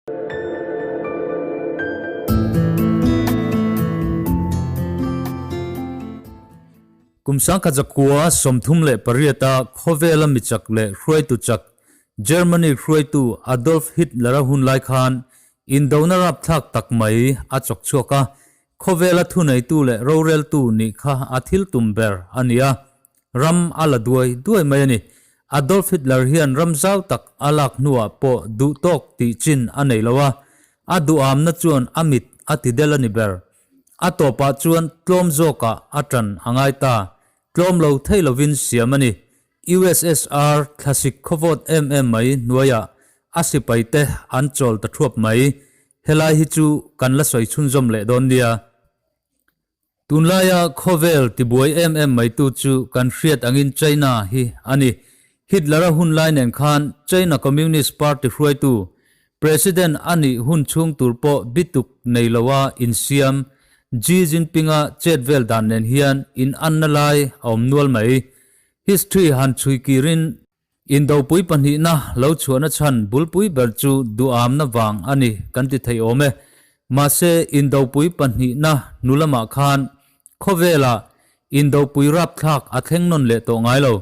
Kum sangkhat zakua 38 a khawvela mi chak leh hruaitu chak Germany hruaitu Adolf Hitler-a hun lai khan indona rapthlak tak mai a chawk chhuak a, khawvela thuneitu leh roreltu nih kha a thil tum ber a ni a, ram a la duai duai mai a ni. Adolf Hitler hian ram zau tak a lak hnuah pawh duh tawk tih chin a nei lo a, a duhamna chuan a mit a ti del a ni ber. A tawpah chuan tlawm zawkah a tan a ngai ta. Tlawm lo thei lovin siam a ni. USSR thlasik khawvawt em em mai hnuaiah a sipaite an chawl ta thuap mai. Helai hi chu kan la sawi chhunzawm leh dawn nia. Tunlaia khawvel tibuai em em maitu chu kan hriat angin China hi a ni. Hitler-a hunlai nen khan China Communist Party hruaitu President a nih hun chhung tur pawh bituk nei loa insiam Xi Jinping-a chet vel dan nen hian inanna lai a awm nual mai. History han chhui kirin Indopui pahnihna lo chhuahna chhan bulpui ber chu duhamna vang a ni kan ti thei awm e. Mahse, Indopui pahnihna hnu lamah khan khawvelah Indopui rapthlak a thleng nawn leh tawh ngai lo.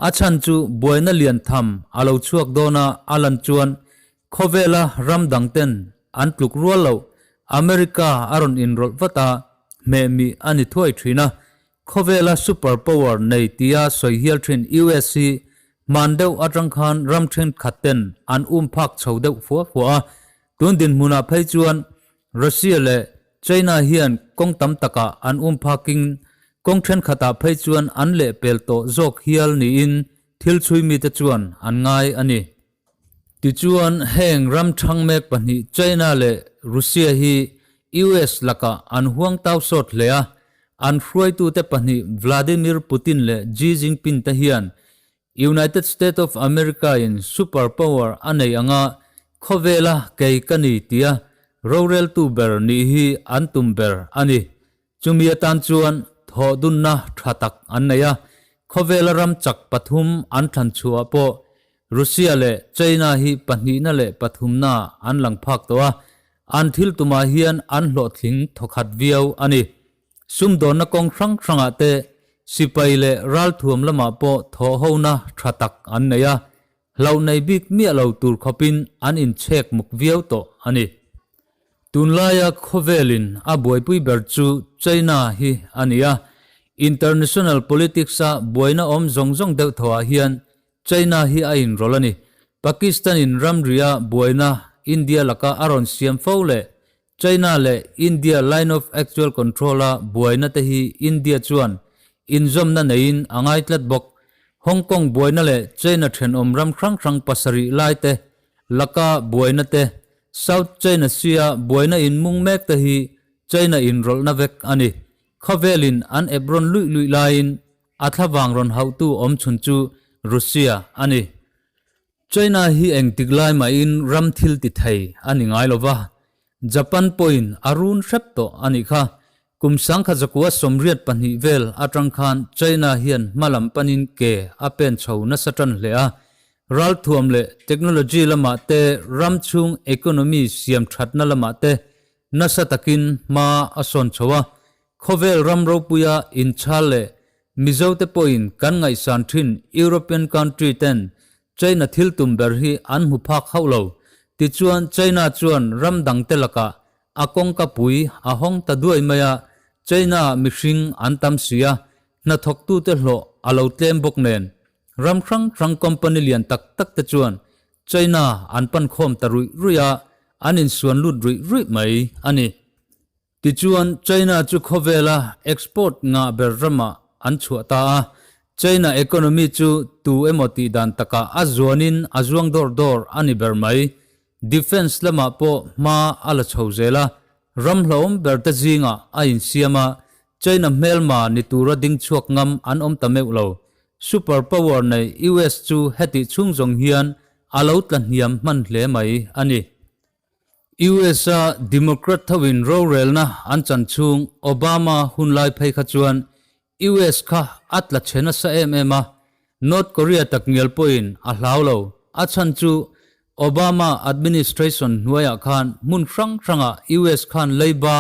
A chhan chu buaina lian tham a lo chhuak dawn a, a lan chuan khawvela ram dangten an tluk rual loh America a rawn inrawlh vat a, hmehmih a ni thuai thin a. Khawvela super power nei tia sawi hial thin US hi hman deuh atang khan ram thenkhat ten an um phak chho deuh fua fua a, tun dinhmunah phei chuan Russia leh China hian kawng tam takah an um phakin kawng thenkhatah phei chuan an lehpel tawh zawk hial niin thil chhui mite chuan an ngai a ni. Tichuan, heng ram thang mek pahnih China leh Russia hi US lakah an huang tau sawt hle a, an hruaitute pahnih Vladimir Putin leh Xi Jinping te hian United States of America in super power a nei anga khawvela kei ka ni tia roreltu ber nih hi an tum ber a ni. Chumi atan chuan thawhdunna tha tak an nei a, khawvela ram chak pathum an thlan chhuah pawh Russia leh China hi pahnihna leh pathumna an lang phak tawh a, an thil tumah hian an hlawhtling thawkhat viau a ni. Sumdawnna kawng hrang hrangah te, sipai leh ralthuam lamah pawh thawhhona tha tak an nei a, hlauh nei bik miah lo tur khawpin an inchhek muk viau tawh a ni. Tunlaia khawvelin a buaipui ber chu China hi a ni a, international politics-a buaina awm zawng zawng deuh thawhah hian China hi a inrawlh a ni. Pakistan-in ramria buaina India laka a rawn siam fo leh China leh India Line of Actual Control-a buaina te hi India chuan inzawmna neiin a ngai tlat bawk. Hong Kong buaina leh China thenawm ram hrang hrang pasarih lai te laka buaina te, South China Sea-a buaina inmung mek te hi China inrawlhna vek a ni. Khawvelin an ep rawn luih luih laiin a thlavang rawn hauhtu awm chhun chu Russia a ni. China hi engtik lai mahin ram thil ti thei a ni ngai lo va, Japan pawhin a run hrep tawh a nih kha. Kum 1982 vel atang khan China hian hma lam panin ke a pen chho nasa tan hle a, ralthuam leh technology lamah te, ram chhung economy siam thatna lamah te nasa takin hma a sawn chho a, Khawvel ram ropuia inchhal leh Mizote pawhin kan ngaihsan thin European country ten China thil tum ber hi an hmu phak hauh lo. Tichuan China chuan ram dangte lakah a kawngka pui a hawng ta duai mai a, China mihring an tam si a, hnathawktute hlawh a lo tlem bawk nen ram hrang hrang company lian tak tak te chuan China an pan khawm ta ruih ruih a, an insuan lut ruih ruih mai a ni. Tichuan, China chu khawvela export ngah ber ramah an chhuah ta a, China economy chu tu emaw tih dan takah a zuanin a zuang dawr dawr a ni ber mai. Defence lamah pawh hma a la chho zel a, ram hlauhawm ber te zingah a insiam a, China hmelma ni tura ding chhuak ngam an awm ta meuh lo. Super power nei US chu hetih chhung zawng hian a lo tla hniam hman hle mai a ni. US-a Democrat thovin rorelna an chan chhung Obama hunlai phei kha chuan US kha a tla chhe nasa em em a, North Korea takngial pawhin a hlau lo. A chhan chu Obama administration hnuaiah khan hmun hrang hrangah US khan leiba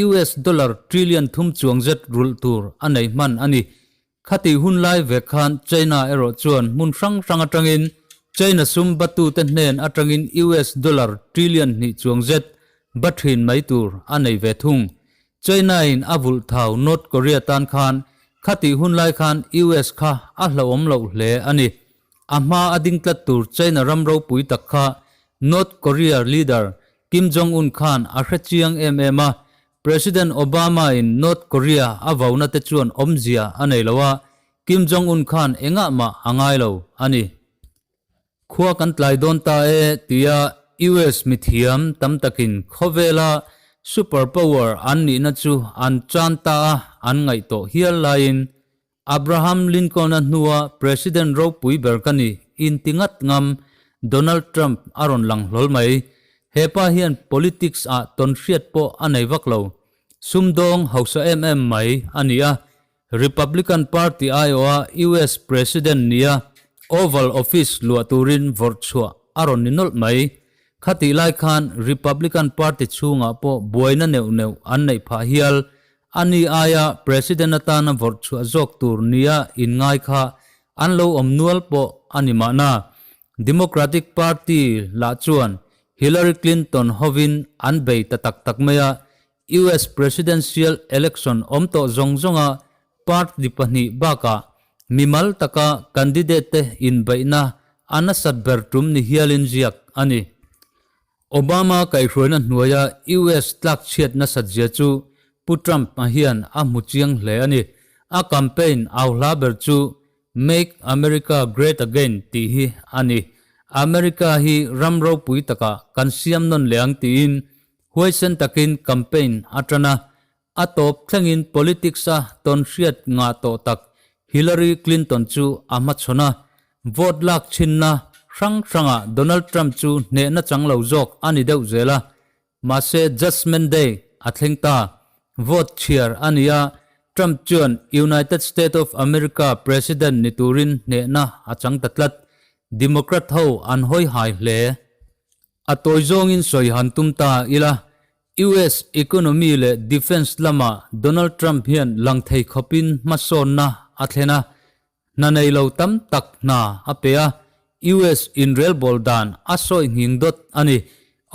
US dollar trillion thum chuang zet rulh tur a nei hman a ni. Khati hun lai vek khan China erawh chuan hmun hrang hrang atangin China sum batute hnen atangin US dollar trillion hnih chuang zet ba thin mai tur a nei ve thung. China-in a vulh thau North Korea tan khan khati hun lai khan US kha a hlauhawm loh hle a ni. A hma a ding tlat tur China ram ropui tak kha North Korea leader Kim Jong-un khan a hre chiang em em a, President Obama-in North Korea a vauna te chuan awmzia a nei lo a, Kim Jong-un khan engah mah a ngai lo a ni. Khua kan tlai dawn ta e tia US mithiam tam takin khawvela super power an nihna chu an chan ta a an ngaih tawh hial laiin Abraham Lincoln-a hnua President ropui ber ka ni inti ngat ngam Donald Trump a rawn lang hlawl mai. He pa hian politics ah tawnhriat pawh a nei vak lo. Sumdawng hausa em em mai a ni a, Republican Party aiawha US President nia Oval Office luah turin vawrh chhuah a rawn ni nawlh mai. Khatih lai khan Republican Party chhungah pawh buaina neuh neuh an neih phah hial. A ni aia President atana vawrh chhuah zawk tur nia inngai kha an lo awm nual pawh a ni mahna. Democratic Party lah chuan Hillary Clinton hovin an bei ta tak tak mai a, US Presidential Election awm tawh zawng zawnga party pahnih bakah mimal taka candidate te inbeihna a nasat ber tum ni hialin ziak a ni. Obama kaihhruaina hnuaia US tlakchhiat nasat zia chu Pu Trump-a hian a hmu chiang hle a ni. A campaign au hla ber chu Make America Great Again tih hi a ni. America hi ram ropui takah kan siam nawn leh ang tiin Huaisen takin campaign a tan a, a tawp thlengin politics-a tawnhriat ngah tawh tak Hillary Clinton chu a hmachhawn a, vote lak chhinna hrang hrangah Donald Trump chu hnehna chang lo zawk a ni deuh zel a, mahse Judgement Day a thleng ta, vote chhiar a ni a, Trump chuan United States of America President ni turin hnehna a chang ta tlat, Democrat ho an hawi hai hle. A tawi zawngin sawi han tum ta ila, US economy leh defence lamah Donald Trump hian lang thei khawpin hmasawnna a thlen a, hna nei lo tam tak hna a pe a, US inrelbawl dan a sawi nghing dawt a ni.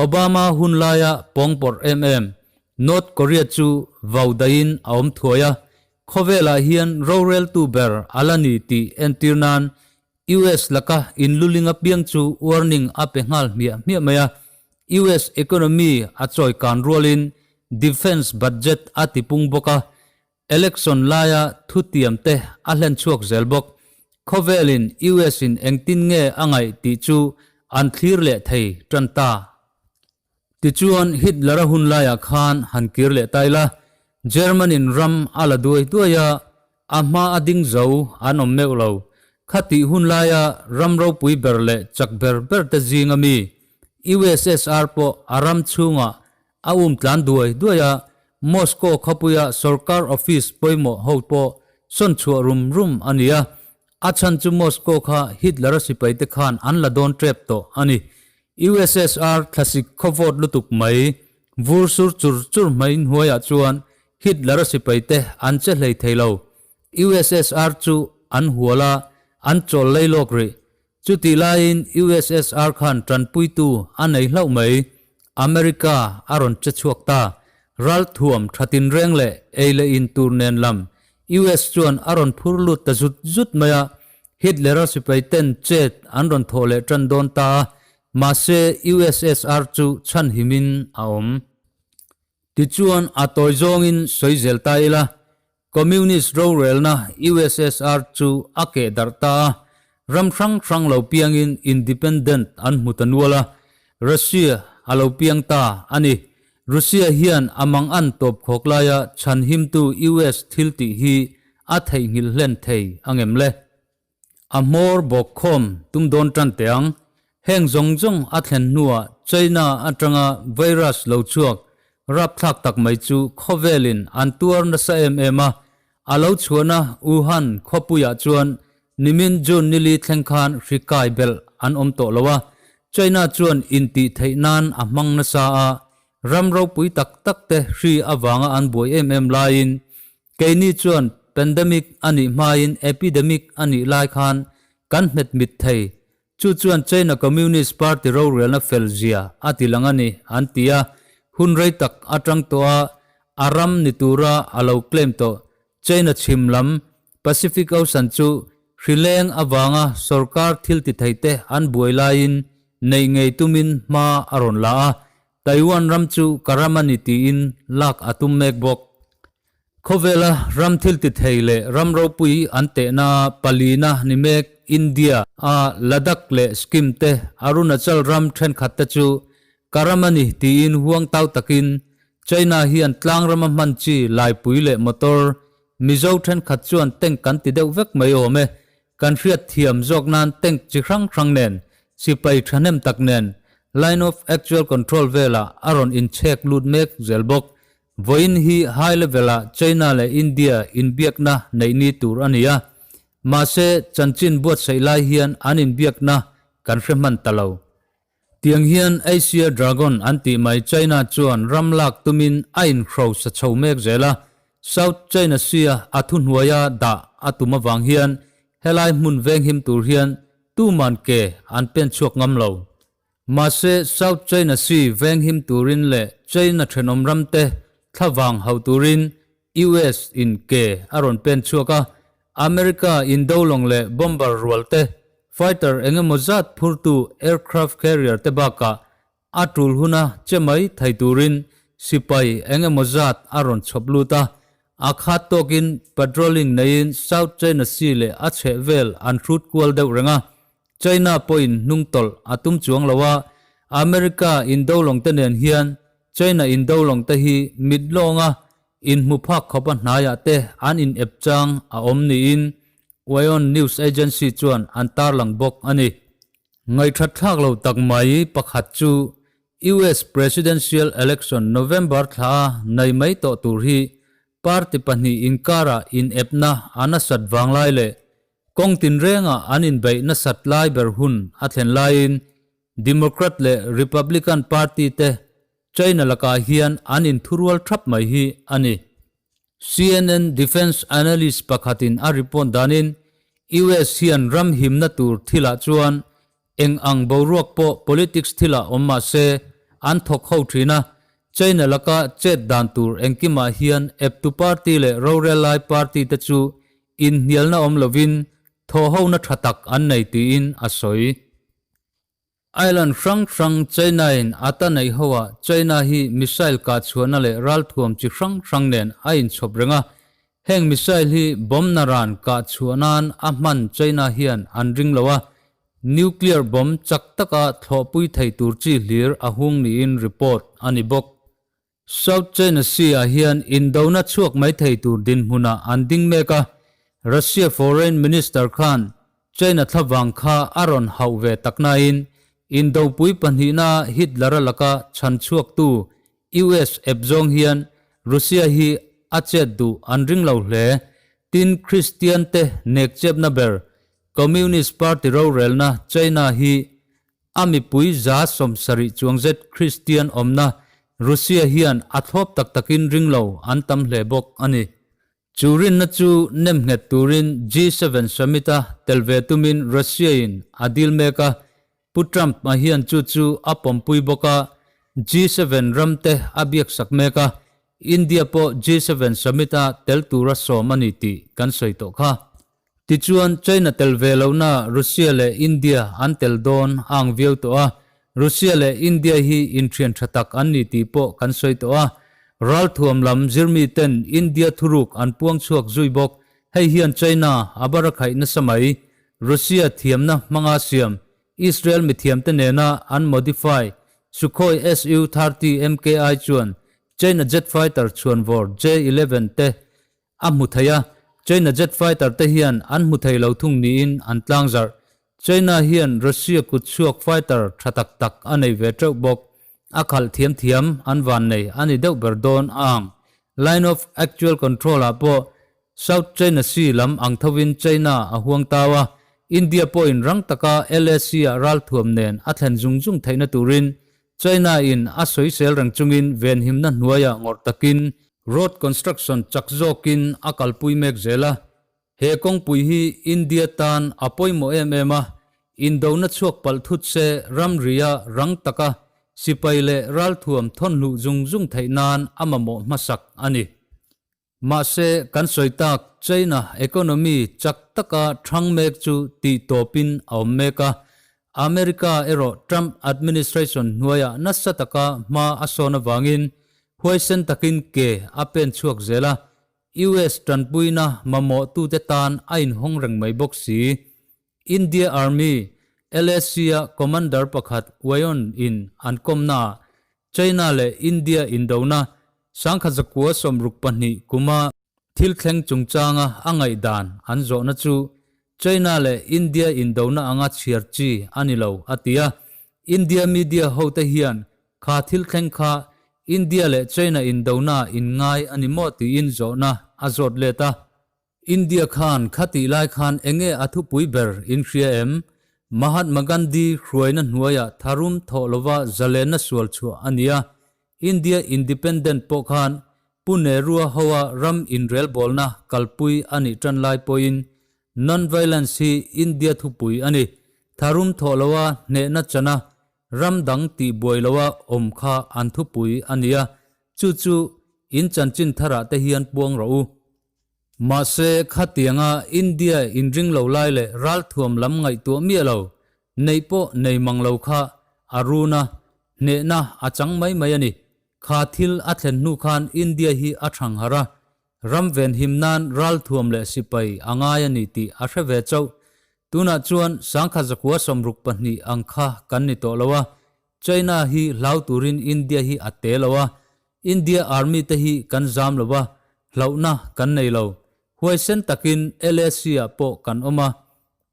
Obama hun laia pawngpawrh em em North Korea chu vau daihin a awm thuai a, khawvelah hian roreltu ber a la ni tih entir nan US laka inluling apiang chu warning a pe nghal hmiah hmiah mai a, US economy a chawi kan rualin defence budget a tipung bawk a, election laia thutiam te a hlen chhuak zel bawk. Khawvelin US in engtin nge a ngaih tih chu an thlir leh thei tan ta. Tichuan Hitler-a hun laiah khan han kir leh ta ila, German-in ram a la duai duai a, a hma a ding zo an awm meuh lo. Khatih hun laia ram ropui ber leh chak ber ber te zinga mi USSR pawh a ram chhungah a um tlan duai duai a, Moscow khawpuia sorkar office pawimawh ho pawh sawn chhuah rum rum a ni a, a chhan chu Moscow kha Hitler-a sipai te khan an la dawn tep tawh a ni. USSR thlasik khawvawt lutuk mai, vur sur chur chur hmai hnuaiah chuan Hitler-a sipaite an che hlei thei lo. USSR chu an hual a, an chawl lei lawk rih. Chutih laiin USSR khan tanpuitu a nei hlauh mai. America a rawn che chhuak ta. Ral thuam tha tinreng leh ei leh in tur nen lam US chuan a rawn phur lut ta zut zut mai a, Hitler-a sipai ten chet an rawn thawh leh tan dawn ta a, mahse USSR chu chhanhimin a awm. Tichuan a tawi zawngin sawi zel ta ila, Communist rorelna USSR chu a keh darh ta a, ram hrang hrang lo piangin independent an hmu ta nual a, Russia a lo piang ta a ni. Russia hian a mang an tawp khawk laia chhanhimtu US thil tih hi a theihnghilh hlen thei angem le? A hmawr bawk khawm tum dawn tan teh ang. Heng zawng zawng a thlen hnuah China atanga virus lo chhuak rapthlak tak mai chu khawvelin an tuar nasa em em a, a lo chhuahna Wuhan khawpuiah chuan nimin June nili thleng khan hri kai belh an awm tawh lo a. China chuan intih theih nan a hmang nasa a, ram ropui tak tak te hri avanga an buai em em laiin keini chuan pandemic a nih hmain epidemic a nih lai khan kan hmet mit thei. Chu chuan China Communist Party rorelna fel zia a ti lang a ni, an ti a. Hun rei tak atang tawh a, a ram ni tura a lo claim tawh China chhim lam Pacific Ocean chu hrileng avanga sorkar thil ti theite an buai laiin neih ngei tumin hma a rawn la a, Taiwan ram chu ka ram a ni tiin lak a tum mek bawk. Khawvela ram thil ti thei leh ram ropui an tehna palina ni mek India a Ladakh leh Sikkim te Arunachal ram thenkhat te chu ka ram a ni tiin huang tau takin China hian tlang rama hman chi laipui leh motor Mizo thenkhat chuan tank kan ti deuh vek mai awm e. Kan hriat thiam zawk nan tank chi hrang hrang nen, sipai thahnem tak nen line of actual control velah a rawn inchhek lut mek zel bawk. Vawiin hi high level ah China leh India inbiakna neih ni tur a ni a, mahse chanchin buatsaih lai hian an inbiakna kan hre hman ta lo. Tiang hian Asia Dragon an tih mai China chuan ram lak tumin a inhro sa chho mek zel a, South China Sea a thuhnuaia dah a tum avang hian helai hmun venghim tur hian tuman ke an pen chhuak ngam lo. Mahse, South China Sea venghim turin leh China thenawm ramte thlavang hauh turin US in ke a rawn pen chhuak a, America indolawng leh bomber rual te, fighter engemaw zat phurtu aircraft carrier te bakah a tul huna che mai thei turin sipai engemaw zat a rawn chhawp lut a, a khat tawkin patrolling neiin South China Sea leh a chhehvel an hrut kual deuh reng a, China pawhin hnungtawlh a tum chuang lo a, America indolawng te nen hian China indolawng te hi mit lawnga inhmu phak khawp a hnaiah te an inep chang a awm niin Wyon News Agency chuan an tarlang bawk a ni. Ngaihṭhat thlak lo tak mai pakhat chu US Presidential Election November thla a nei mai tawh tur hi party pahnih inkarah inepna a nasat vanglai leh Kawng tinrengah an inbeih nasat lai ber hun a thlen laiin Democrat leh Republican party te China lakah hian an inthurual thap mai hi a ni. CNN defence analyst pakhatin a report danin US hian ram himna tur thilah chuan Eng ang boruak pawh politics thilah awm mah se, an thawk ho thin a, China laka chet dan tur engkimah hian eptu party leh rorel lai party te chu inhnialna awm lovin thawhhona tha tak an nei tiin a sawi. Island hrang hrang China-in a ta neih hoah China hi missile kahchhuahna leh ralthuam chi hrang hrang nen a inchhawp reng a, heng missile hi bomb naran kahchhuah nan a hman China hian an ring lo a, Nuclear bomb chak taka thlawhpui thei tur chi hlir a hung niin report a ni bawk. South China Sea-ah hian indona chhuak mai thei tur dinhmunah an ding mek a, Russia Foreign Minister khan China thlavang kha a rawn hauh ve tak nain indopui pahnihna Hitler-a laka chhan chhuaktu US ep zawng hian Russia hi a chet duh an ring lo hle. Tin, Kristian te nekchepna ber Communist Party rorelna China hi a mipui 70% chuang zet Kristian awmna Russia hian a thlawp tak takin ring lo an tam hle bawk a ni. Chu rinna chu nem nghet turin G7 summit-a tel ve tumin Russia-in a dil mek a, Pu Trump-a hian chu chu a pawmpui bawk a, G7 ramte a biaksak mek a, India pawh G7 summit-a tel tura sawm a ni tih kan sawi tawh kha. Tichuan, China tel ve lohna Russia leh India an tel dawn a ang viau tawh a, Russia leh India hi inthian tha tak an ni tih pawh kan sawi tawh a. Ralthuam lam zirmi ten India thuruk an puang chhuak zui bawk, hei hian China a barakhaih nasa mai. Russia thiamna hmanga siam Israel mithiamte nena an modify Sukhoi Su-30 MKI chuan China jet fighter chhuanvawr J-11 te A hmu thei a, China jet fighter te hian an hmu thei lo thung niin an tlangzarh. China hian Russia kut chhuak fighter tha tak tak a nei ve teuh bawk. A khalh thiam thiam an van nei a ni deuh ber dawn a ang. Line of actual control ah pawh South China Sea lam ang thovin China a huang tau a. India pawhin rang taka LAC-ah ralthuam nen a thlen zung zung theihna turin China in a sawisel reng chungin venhimna hnuaiah ngawrh takin road construction chak zawkin a kalpui mek zel a. He kawngpui hi India tan a pawimawh em em a, indona chhuak palh thut se ramria rang taka sipai leh ralthuam thawnhluh zung zung theih nan a mamawh hmasak a ni. Mahse, kan sawi tak China economy chak taka thang mek chu tih tawpin a awm mek a, America erawh Trump administration hnuaiah nasa taka hma a sawn avangin huaisen takin ke a pen chhuak zel a, US tanpuina mamawhtute tan a inhawng reng mai bawk si. India Army, LAC-a commander pakhat Wayon in an kawmnaah China leh India indona 1962 kuma thil thleng chungchanga a ngaihdan an zawhna chu China leh India indona anga chhiar chi a ni lo a ti a. India media hote hian kha thil thleng kha India leh China indona inngai a ni maw tiin zawhna a zawt let a. India khan khatih lai khan enge a thupui ber in hria em? Mahatma Gandhi hruaina hnuaiah tharum thawh lova zalenna sual chhuah a nia. India Independent pawh khan Pu Nehru-a hoa ram inrelbawlna kalpui a nih tan lai pawhin Non-violence hi India thupui a ni. Tharum thawh loa hnehna chana ram dang tihbuai loa awm kha an thupui a nia. Chu chu in chanchin tharah te hian puang rawh u. Mahse, khatianga India inring lo lai leh ralthuam lam ngaihtuah miah lo, neih pawh nei mang lo kha a run a, hnehna a chang mai mai a ni. Kha thil a thlen hnu khan India hi a thang harh a, ram venhim nan ralthuam leh sipai a ngai a ni tih a hre ve chauh. Tunah chuan 1962 ang kha kan ni tawh lo a, China hi hlau turin India hi a te lo a, India Army te hi kan zam lo a, hlauhna kan nei lo. Huaisen takin LAC ah pawh kan awm a,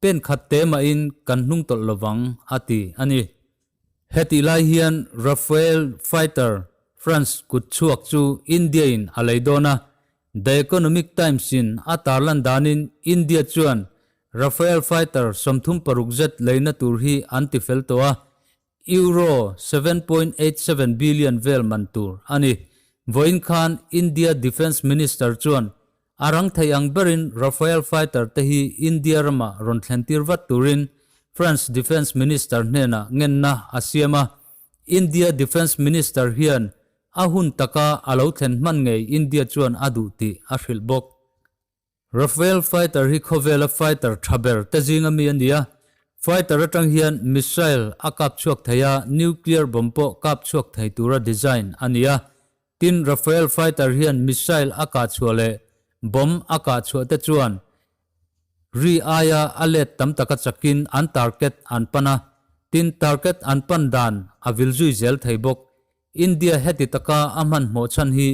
pen khat te mahin kan hnung tawlh lovang, a ti a ni. Hetih lai hian Rafale fighter France kut chhuak chu India in a lei dawn a, The Economic Times in a tarlan danin India chuan Rafale fighter 36 zet leina tur hi an ti fel tawh a, Euro 7.87 billion vel man tur a ni. Vawiin khan India Defence Minister chuan a rang thei ang berin Rafale fighter te hi India ramah rawn thlentir vat turin France Defence Minister hnenah ngenna a siam a. India Defence Minister hian a hun taka a lo thlen hman ngei India chuan a duh tih a hrilh bawk. Rafale fighter hi khawvela fighter tha ber te zinga mi a ni a, fighter atang hian missile a kap chhuak thei a, nuclear bomb pawh kap chhuak thei tura design a ni a. Tin, Rafale fighter hian missile a kah chhuah leh bomb a kah chhuah te chuan ri aia a let tam taka chakin an target an pan a, tin target an pan dan a vil zui zel thei bawk. India heti taka a hmanhmawh chhan hi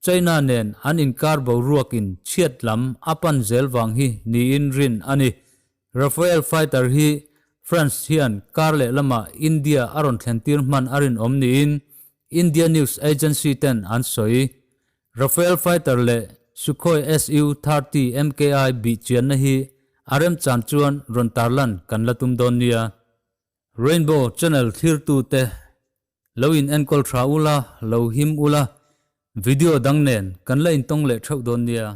China nen an inkar boruakin chhiat lam a pan zel vang hi niin rin a ni. Rafale fighter hi France hian kar leh lamah India a rawn thlentir hman a rinawm niin India news agency ten an sawi. Rafale fighter leh Sukhoi Su-30 MKI bih chianna hi a remchan chuan rawn tarlan kan la tum dawn nia. Rainbow channel thlirtute Lo in enkawl tha ula, lo him ula, video dang nen kan la intawng leh theuh dawn nia.